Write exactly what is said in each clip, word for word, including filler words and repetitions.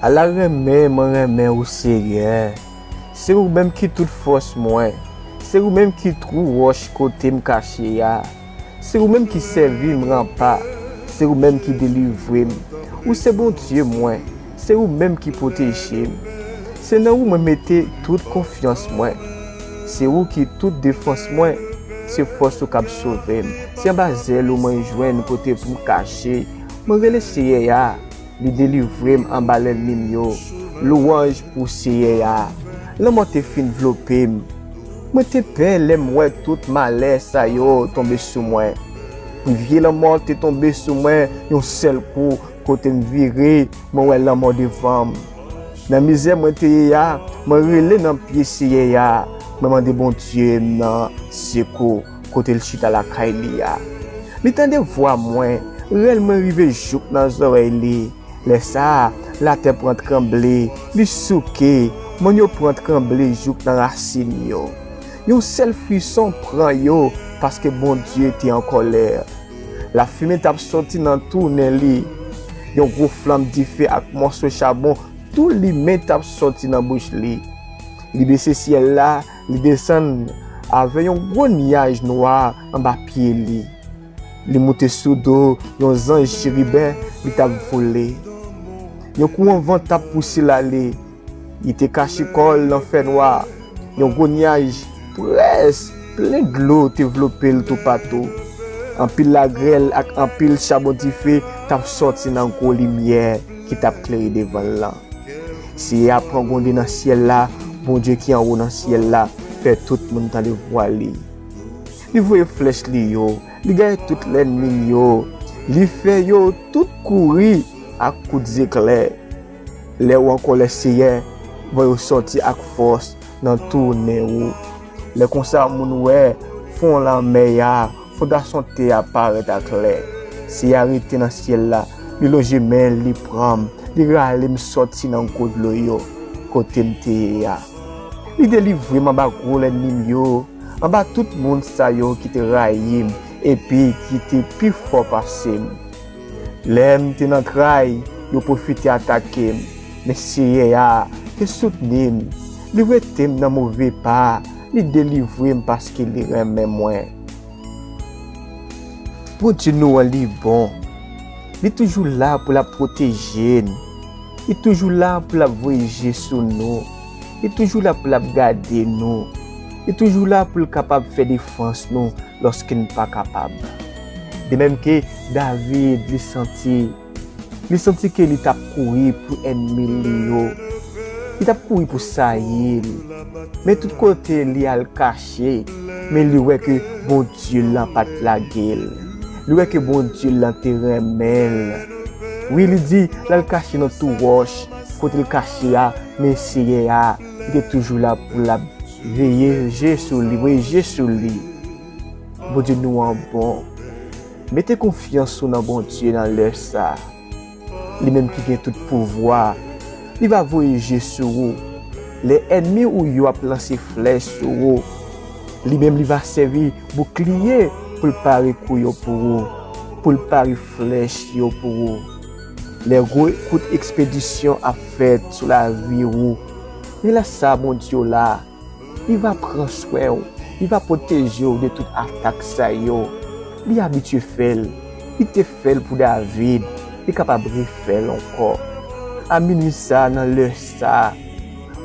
Ala renmen mwen renmen ou, Seyè. Se ou menm ki tout fòs mwen. Se ou menm ki twou wòch kote m kache a. Se ou menm ki sèvi m ranpa. Se ou menm ki delivre m. Ou se Bondye mwen. Se ou menm ki pwoteje m. Se nan ou mwen mete tout konfyans mwen. Se ou ki tout defans mwen. Se fòs ou k ap sove m. Se anba zèl ou mwen jwenn kote pou m kache. Mwen rele Seyè a. Li delivre m anba lènmi m yo. Louwanj pou Seyè a. Lanmò te fin vlope m. Mwen te pè lè m wè tout malè sa yo tonbe sou mwen. Vye lanmò te tonbe sou mwen yon sèl kou. Kote m vire, mwen wè lanmò devan m. Nan mizè mwen te ye a, mwen rele nan pye Seyè a. Mwen mande Bondye m nan sekou kote l chita lakay li a. Li tande vwa mwen, rèl mwen rive jouk nan zòrèy li. Lè sa a, latè pran tranble, li souke, mòn yo pran tranble jouk nan rasin yo. Yon sèl frison pran yo, paske Bondye te an kòlè. Lafimen t ap soti nan tou nen li. Yon gwo flanm dife ak mòso chabon tou limen t ap soti nan bouch li. Li bese syèl la, li desann avè yon gwo nyaj nwa anba pye li. Li moute sou do yon zanj cheriben, li t ap vole. Yon kouran van t ap pouse l ale. Li te kache kò l nan fènwa. Yon gwo nyaj près plen dlo te vlope l toupatou. Anpil lagrèl ak anpil chabon dife t ap sòti nan gwo limyè ki t ap klere devan l lan. Seyè a pran gwonde nan syèl la, Bondye ki anwo nan syèl la fè tout moun tande vwa li. Li voye flèch li yo, li gaye tout lènmi l yo, li fè yo tout kouri ak kout zeklè. Lè w an kòlè, Seyè, van yo sòti ak fòs nan tou nen ou. Lè konsa, moun wè fon lanmè a, fondasyon tè a parèt aklè. Seyè a rete nan syèl la, li lonje men l, li pran m, li rale m sòti nan gwo dlo yo, kote m te ye a. Li delivre m anba gwo lènmi m yo, anba tout moun sa yo ki te rayi m epi ki te pi fò pase m. Lè m te nan tray, yo pwofite atake m, men Seyè a te soutni m. Li wete m nan move pa, li delivre m paske li renmen mwen. Bondye nou an, li bon. Li toujou la pou l ap pwoteje n. Li toujou la pou l ap voye je sou nou. Li toujou la pou l ap gade nou. Li toujou la pou l kapab fè defans nou lòske n pa kapab. De menm ke David, li santi, li santi ke li t ap kouri pou ènmi li yo. Li t ap kouri pou Sayil. Men tout kote li al kache, men li wè ke Bondye l lan pa t lage l. Li wè ke Bondye l lan te renmen l. Wi, li di, l al kache nan twou wòch, kote l kache a, men Seyè a, li te toujou la pou l ap veye je sou li, voye je sou li. Bondye nou an bon. Mete konfyans ou nan Bondye nan lè sa a. Li menm ki gen tout pouvwa, li va voye je sou ou. Lè ènmi ou yo ap lanse flèch sou ou, li menm li va sèvi boukliye pou l pare kou yo pou ou, pou l pare flèch yo pou ou. Lè gwo kout ekspedisyon ap fèt sou lavi ou, men lè sa a Bondye w la, li va pran swen w, li va pwoteje w de tout atak sa yo. Li abitye fè l, li te fè l pou David, li kapab refè l ankò. A minwi sa a, nan lè sa a,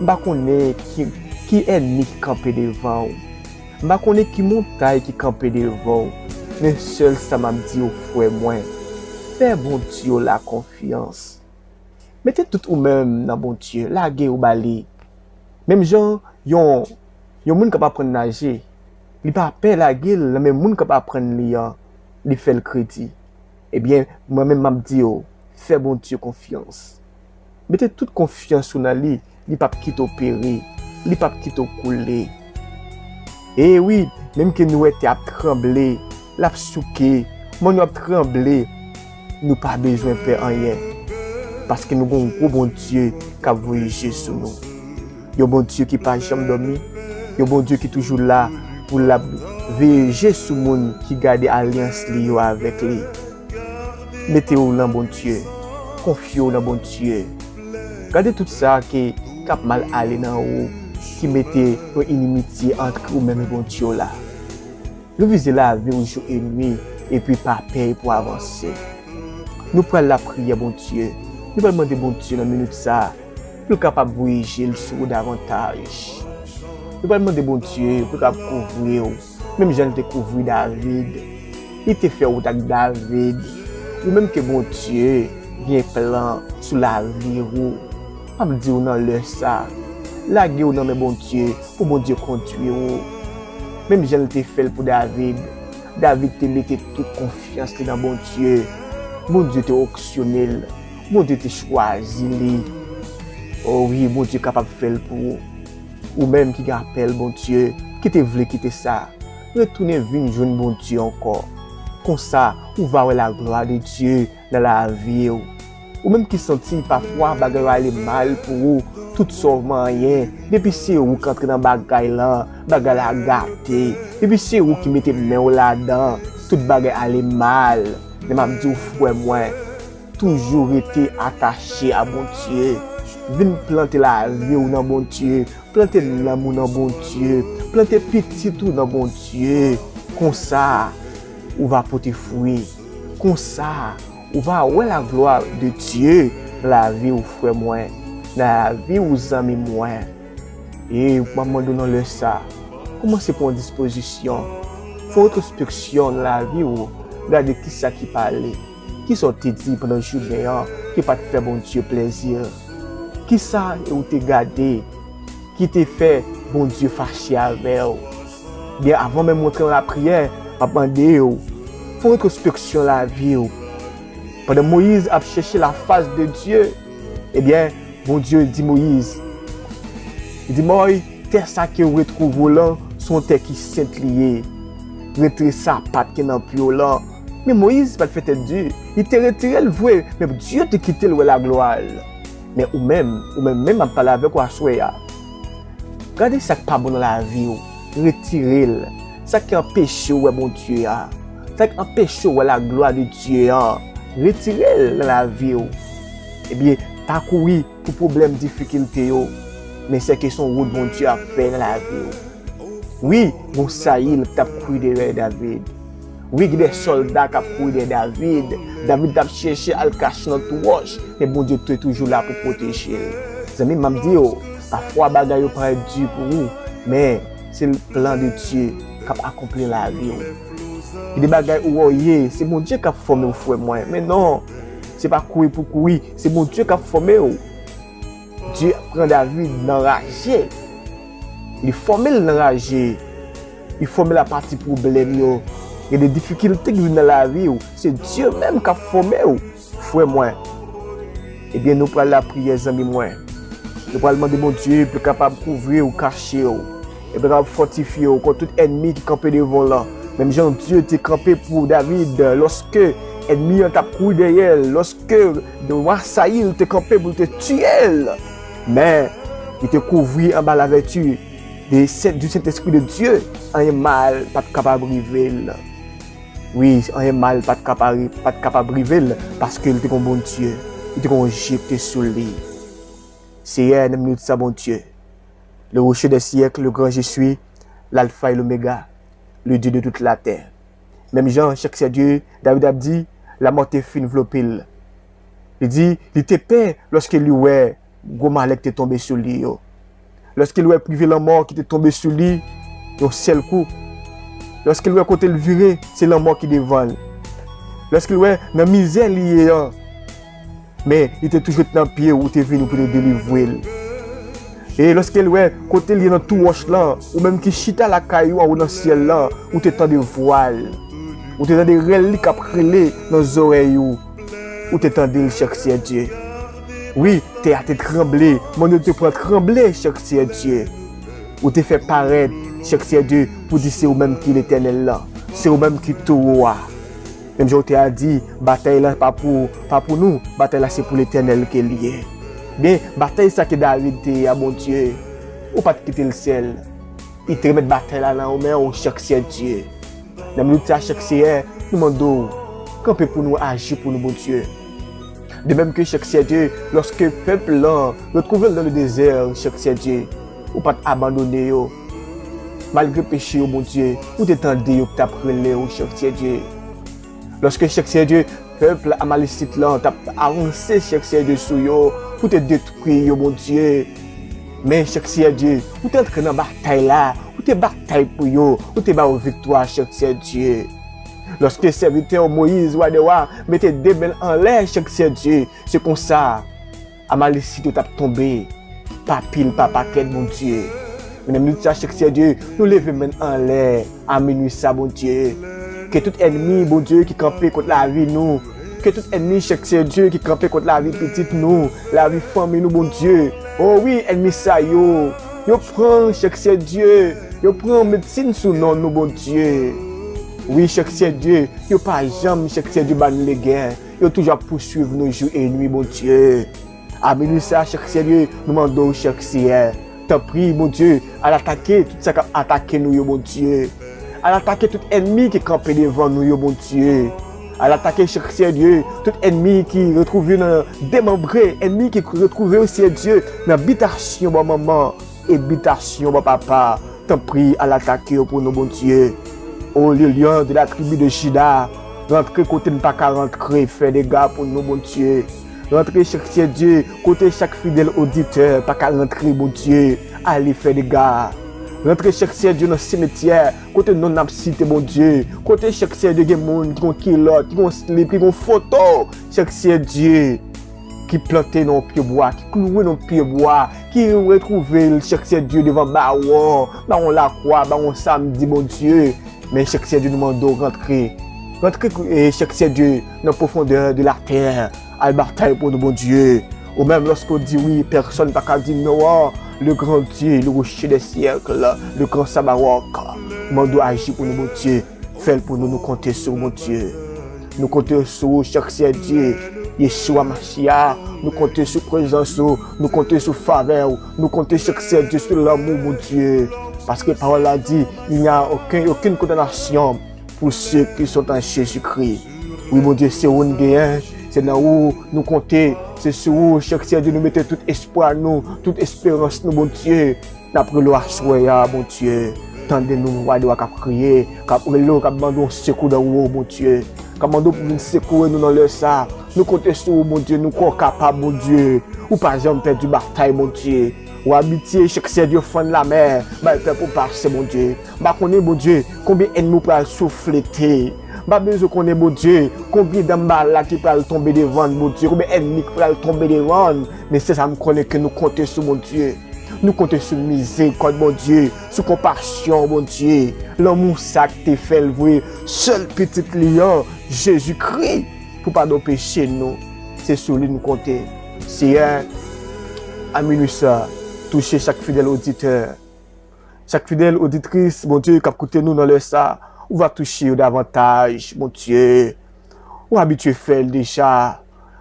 m pa konnen ki, ki ènmi ki kanpe devan w. M pa konnen ki montay ki kanpe devan w, men sèl sa m ap di w, frè mwen, fè Bondye w la konfyans. Mete tout ou menm nan Bondye, lage ou ba li. Menm jan yon, yon moun k ap aprann naje, li pa pè lage l nan men moun k ap aprann li an, li fè l kredi. Ebyen, mwen menm m ap di w, fè Bondye konfyans. Mete tout konfyans ou nan li, li p ap kite w peri, li p ap kite w koule. E wi, menm ke nou wè tè ap tranble, l ap souke, mòn yo ap tranble, nou pa bezwen pè anyen, paske nou gen yon gwo Bondye k ap voye je sou nou. Yon Bondye ki pa janm dòmi, yon Bondye ki toujou la pou l ap veye je sou moun ki gade alyans li yo avèk li. Mete w nan Bondye, konfye w nan Bondye. Gade tout sa ki, k ap mal ale nan ou, ki mete yon inimitye ant ou menm e Bondye w la. Revize lavi w jou e nwi, epi pa pè pou avanse. Nou pral lapriyè Bondye. Nou pral mande Bondye nan minit sa a, pou l kapab voye je l sou ou davantaj. Nou pral mande Bondye pou l kapab kouvri w, menm jan l te kouvri David. Li te fè wout ak David. Ou menm ke Bondye gen plan sou lavi ou. M ap di w nan lè sa, lage w nan men Bondye pou Bondye kondwi w. Menm jan l te fè l pou David, David te mete tout konfyans li nan Bondye. Bondye te onksyone l. Bondye te chwazi li. O wi, Bondye kapab fè l pou ou. Ou menm ki gen apèl Bondye, ki te vle kite sa, retounen vin jwenn Bondye ankò. Konsa, ou va wè laglwa de Dye nan lavi w. Ou menm ki santi pafwa bagay yo ale mal pou ou, tout sa w manyen, depi se ou k antre nan bagay lan, bagay la gate. Depi se ou ki mete men w ladan, tout bagay ale mal. Men m ap di w, frè mwen, toujou rete atache a Bondye. Vin plante lavi w nan Bondye. Plante nanm ou nan Bondye. Plante pitit ou nan Bondye. Konsa, ou va pote fwi. Konsa, ou va wè laglwa de Dye nan lavi w, frè mwen, nan lavi w, zanmi mwen. E m ap mande w nan lè sa, kòmanse pran dispozisyon. Fè yon retwospeksyon nan lavi w. Gade kisa ki pa ale. Kisa w te di pandan jounen an ki pa t fè Bondye plezi? Kisa ou te gade ki te fè Bondye fache avè w? Byen, avan menm w antre nan lapriyè, m ap mande w, fè yon retwospeksyon lavi w. Pandan Moyiz ap chèche lafas de Dye, ebyen, Bondye di Moyiz, li di, Mòy, tè sa ke w retwouve w lan, se yon tè ki sent li ye. Retire sapat ki nan pye w lan. Men Moyiz pa t fè tèt di. Li te retire l vre, men Dye te kite l wè laglwa l. Men ou menm, ou menm, menm ap pale avèk ou aswè a. Gade sa k pa bon nan lavi w. Retire l. Sa ki anpeche w wè Bondye a. Sa ki anpeche w wè laglwa de Dye an. Retire l nan lavi w. Ebyen, pa kouri pou pwoblèm, difikilte yo. Men sèke se yon wout Bondye ap fè nan lavi w. Wi, gon Sayil k t ap kouri dèyè David. Wi, gen de sòlda k ap kouri dèyè David. David t ap chèche al kache nan twou wòch, men Bondye te toujou la pou pwoteje l. Zanmi m, m ap di w, pafwa bagay yo parèt di pou ou, men se plan de Dye k ap akonpli nan lavi w. Gen de bagay ou wè w ye, se Bondye k ap fòme w, frè mwen. Men non, se pa kouri pou kouri, se Bondye k ap fòme w. Dye pran David nan raje. Li fòme l nan raje. Li fòme l apati pwoblèm yo. Gen de difikilte ki vin nan lavi w. Se Dye menm k ap fòme w, frè mwen. Ebyen, nou pral lapriyè, zanmi mwen. Nou pral mande Bondye pou l kapab kouvri w, kache w. Epi l ap fòtifye w kont tout ènmi ki kanpe devan w lan. Menm jan Dye te kanpe pou David, lòske ènmi an t ap kouri dèyè l, lòske wa Sayil te kanpe pou l te tiye l. Men, li te kouvri anba lavèti de Sen-, du Sentespri de Dye, anyen mal pa t kapab rive l. Wi, anyen mal pa t kapab, pa t kapab rive l, paske l te gon Bondye, li te gon je ki te sou li. Seyè, nan minit sa, Bondye, le rocher des siècles, le grand je suis, l'alpha et l'oméga, le Dieu de toute la terre. Menm jan, chak sè Dye, David ap di, lamò te fin vlope l. Li di, li te pè lòske li wè gwo malè ki te tonbe sou li yo. Lòske l wè prive lanmò ki te tonbe sou li yon sèl kou. Lòske l wè kote l vire, se lanmò ki devan l. Lòske l wè nan mizè li ye an, men li te toujou ret nan pye w, ou te vini pou te delivre l. E lòske l wè kote l ye nan twou wòch lan, ou menm ki chita lakay ou anwo nan syèl lan, ou te tande vwa l. Ou te tande rèl li k ap rele nan zòrèy ou. Ou te tande l, chak sè Dye. Wi, tè a te tranble, mòn yo te pran tranble, chak sè Dye. Ou te fè parèt, chak sè Dye, pou di se ou menm ki Letènèl lan. Se ou menm ki Towo a. Menm jan w te a di, batay la pa pou, pa pou nou, batay la se pou Letènèl ke l ye. Byen, batay sa ke David te ye a, Bondye, ou pa t kite l sèl. Li te remèt batay la nan men w, chak sè Dye. Nan minit sa, chak seyè, nou mande w, kanpe pou nou, aji pou nou, Bondye. De menm ke, chak Seyè Dye, lòske pèp lan retwouve l nan le dezè, chak Seyè Dye, ou pa t abandone yo. Malgre peche yo, Bondye, ou te tande yo k t ap rele w, chak Seyè Dye. Lòske, chak Seyè Dye, pèp Amalesit lan t ap avanse, chak Seyè Dye, sou yo pou te detwi yo, Bondye. Men, chak Seyè Dye, ou te antre nan batay la, ou te batay pou yo, ou te ba yo viktwa, chak Seyè Dye. Lòske sèvitè w Moyiz, wa dè wa, mete de men l anlè, chak Seyè Dye, se konsa Amalesit yo t ap tonbe pa pil, pa pakèt, Bondye. Men nan minit sa, chak Seyè Dye, nou leve men n anlè a minwi sa, Bondye. Ke tout ènmi, Bondye, ki kanpe kont lavi nou, ke tout ènmi, chak Seyè Dye, ki kanpe kont lavi pitit nou, lavi fanmi nou, Bondye. O wi, ènmi sa yo, yo pran, chak Seyè Dye, yo pran medsin sou non nou, Bondye. Wi, chak Seyè Dye, yo pa janm, chak Seyè Dye, ba nou legè. Yo toujou ap pouswiv nou jou e nwi, Bondye. A minwi sa, chak Seyè Dye, nou mande w, chak Seyè, tanpri, Bondye, al atake tout sa k ap atake nou yo, Bondye. Al atake tout ènmi ki kanpe devan nou yo, Bondye. Al atake, chak Seyè Dye, tout ènmi ki retwouve yo nan demanbre, ènmi ki retwouve yo, Seyè Dye, nan bitasyon bò manman e bitasyon bò papa. Tanpri, al atake yo pou nou, Bondye. O le Lion de la tribi de Jida, rantre kote n pa ka rantre, fè dega pou nou, Bondye. Rantre, chak Seyè Dye, kote chak fidèl oditè pa ka rantre, Bondye. Ale fè dega. Rantre, chak Seyè Dye, nan simetyè, kote non n ap site, Bondye. Kote chak Seyè Dye, gen moun ki gon kilòt, ki gon slip, ki gon foto, chak Seyè Dye, ki plante nan yon pye bwa, ki klouwe nan yon pye bwa, ki retwouve l, chak Seyè Dye, devan bawon, bawon lakwa, bawon samdi, Bondye. Men chak Seyè Dye, nou mande w rantre. Rantre, e, chak Seyè Dye, nan pwofondè de latè, al batay pou nou, Bondye. Ou menm, lòske w di wi, pèsonn pa ka di non an, le grand Dieu, le rocher des siècles, le grand Sabaoth, mande w aji pou nou, Bondye. Fè l pou nou, nou konte sou ou, Bondye. Nou konte sou ou, chak Seyè Dye. Yeshua Mashiach, nou konte sou prezans ou, nou konte sou favè ou, nou konte, chak Seyè Dye, sou lanmou, Bondye. Paske pawòl la di, il n'y a aucun, aucune condamnation pour ceux qui sont en Jésus-Christ. Wi, Bondye, se ou n genyen, se nan ou nou konte, se sou ou, chak Seyè Dye, nou mete tout espwa nou, tout esperans nou, Bondye. N ap rele w aswè a, Bondye. Tande nou, wa dè wa k ap kriye, k ap rele w, k ap mande w sekou nan ou, Bondye. K ap mande w pou vin sekoure nou nan lè sa. Nou konte sou ou, Bondye, nou kwè w kapab, Bondye. Ou pa janm pèdi batay, Bondye. Ou abitye chak Seyè Dye fann lamè, bay pèp ou pase, Bondye. M pa konnen, Bondye, konbyen ènmi w pral souflete. M pa bezwen konnen, Bondye, konbyen danmbala ki pral tonbe devan n, Bondye, konbyen ènmi ki pral tonbe devan n. Men se sa m konnen ke nou konte sou Bondye. Nou konte sou mizerikòd Bondye, sou konpasyon Bondye. Lanmou sa k te fè l voye sèl pitit li an, Jezikri, pou padon peche nou. Se sou li nou konte. Seyè, a minwi sa, touche chak fidèl oditè, chak fidèl oditris, Bondye, k ap koute nou nan lè sa, ou va touche yo davantaj, Bondye. Ou abitye fè l deja.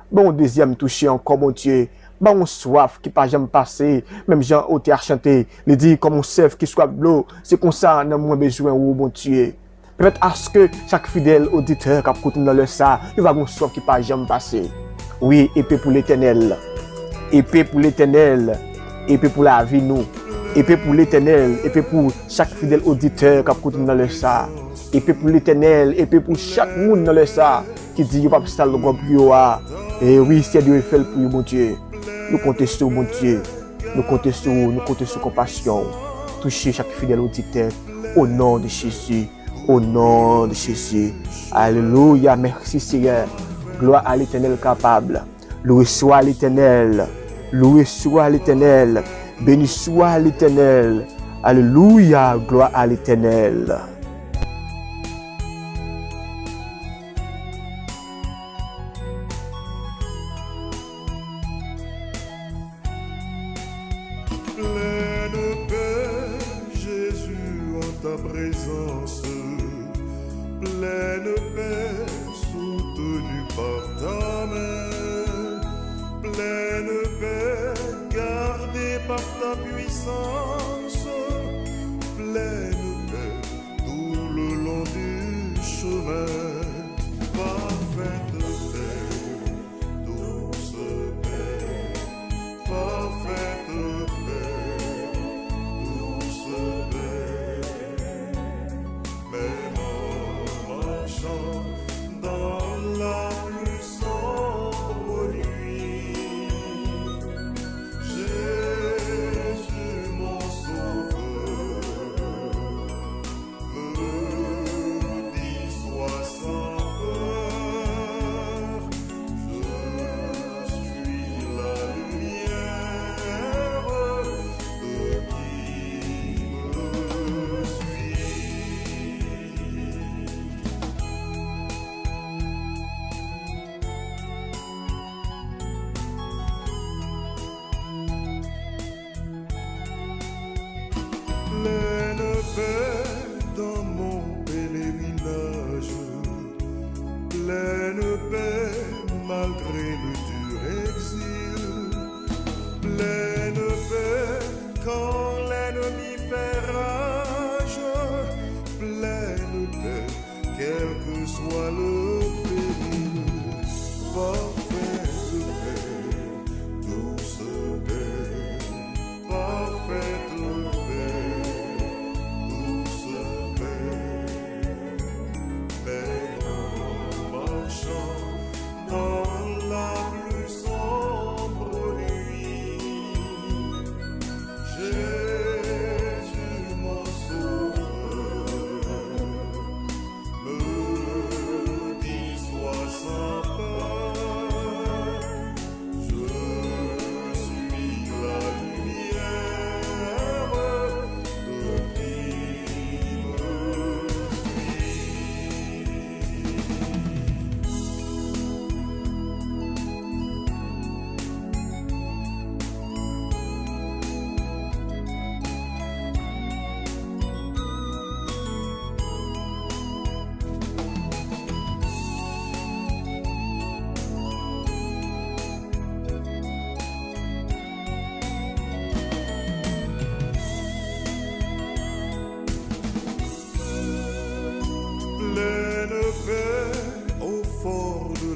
Ban yon dezyèm touche ankò, Bondye. Ban yon swaf ki pa janm pase, menm jan otè a chante, li di, kòm yon sèf ki swaf dlo, se konsa nanm mwen bezwen ou, Bondye. Pèmèt aske chak fidèl oditè k ap koute m nan lè sa, yo va gen yon swaf ki pa janm pase. Wi, epe pou Letènèl. Epe pou Letènèl. Epe pou lavi nou. Epe pou Letènèl. Epe pou chak fidèl oditè k ap koute m nan lè sa. Epe pou Letènèl. Epe pou chak moun nan lè sa ki di yo p ap sal gòb yo a. E wi, Seyè Dye, fè l pou yo, Bondye. Nou konte sou ou, Bondye. Nou konte sou ou, nou konte sou konpasyon w. Touche chak fidèl oditè. O non de Jezi. O non de Jezi. Alelouya. Mèsi, Seyè. Glwa a Letènèl kapab. Louwe swa Letènèl. Louwe swa Letènèl. Beni swa Letènèl. Alelouya. Glwa a Letènèl. Pleine paix, Jésus, en ta présence. Pleine paix, soutenu par ta main. Pleine paix, gardé par ta puissance. Pleine paix, tout le long du chemin. Parfaite paix, douce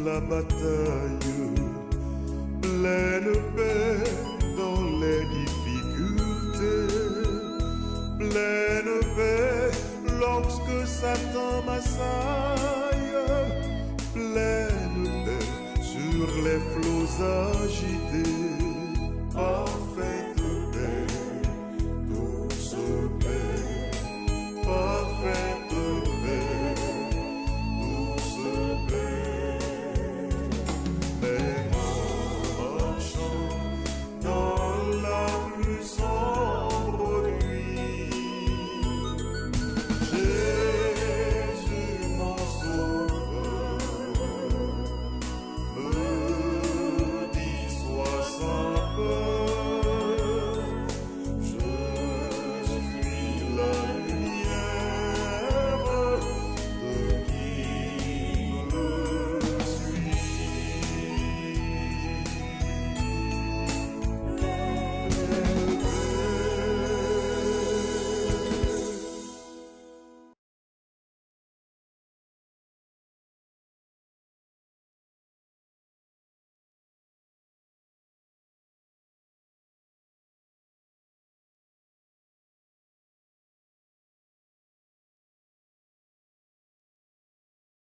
la bataille. Pleine paix dans les difficultés, pleine paix lorsque Satan m'assaille, pleine paix sur les flots agités.